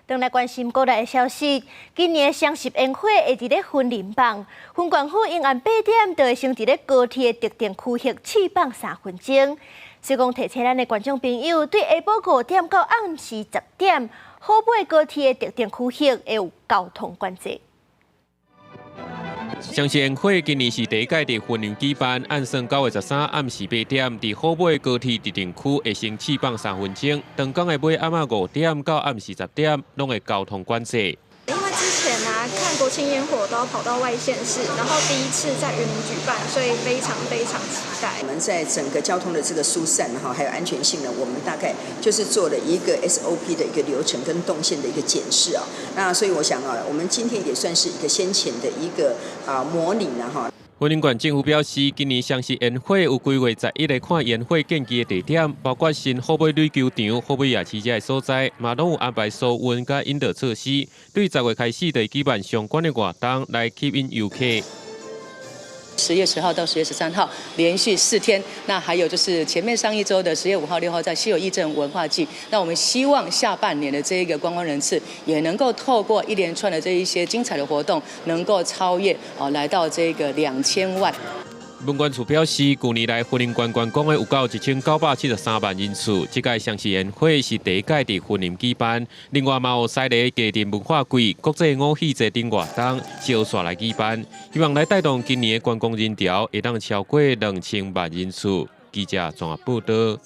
轉來關心國內的消息，今年的雙十煙火會佇咧雲林放，雲縣府沿暗8點就會先佇咧高鐵的特定區域試放3分鐘。所以講提醒咱的觀眾朋友，對下晡5點到暗時10點，虎尾高鐵的特定區域會有交通管制。雙十煙火今年是第一屆佇雲林舉辦，按算9月13暗時8點，佇虎尾高鐵特定區會先試放三分鐘，當工的尾暗仔5點到暗時10點，攏會交通管制。因為之前啊，看國慶煙火都要跑到外縣市，然後第一次在雲林舉辦，所以非常非常期待。我們在整個交通的這個疏散哈，還有安全性呢，我們大概就是做了一個 SOP 的一個流程跟動線的一個檢視啊。那所以我想啊，我們今天也算是一個先前的一個啊模擬啦哈。雲林縣政府表示，今年雙十煙火有規劃11個看煙火建機的地點，包括新虎尾壘球場、虎尾夜市這个所在，嘛攏有安排疏運佮引導措施。對10月開始就會舉辦相關的活動來吸引遊客。 10月10號到10月13號，連續4天。那還有就是前面上一周的10月5號、6號在溪有藝鎮文化季。那我們希望下半年的這一個觀光人次，也能夠透過一連串的這一些精彩的活動，能夠超越哦，來到這個2000萬。文管處表示，舊年來雲林縣觀光的有到1973萬人次，這屆雙十煙火是第一屆佇雲林舉辦。另外嘛有西螺雞田文化季、國際五戲節等活動，相紲來舉辦，希望來帶動今年的觀光人潮會當超過2000萬人次。記者綜合報導。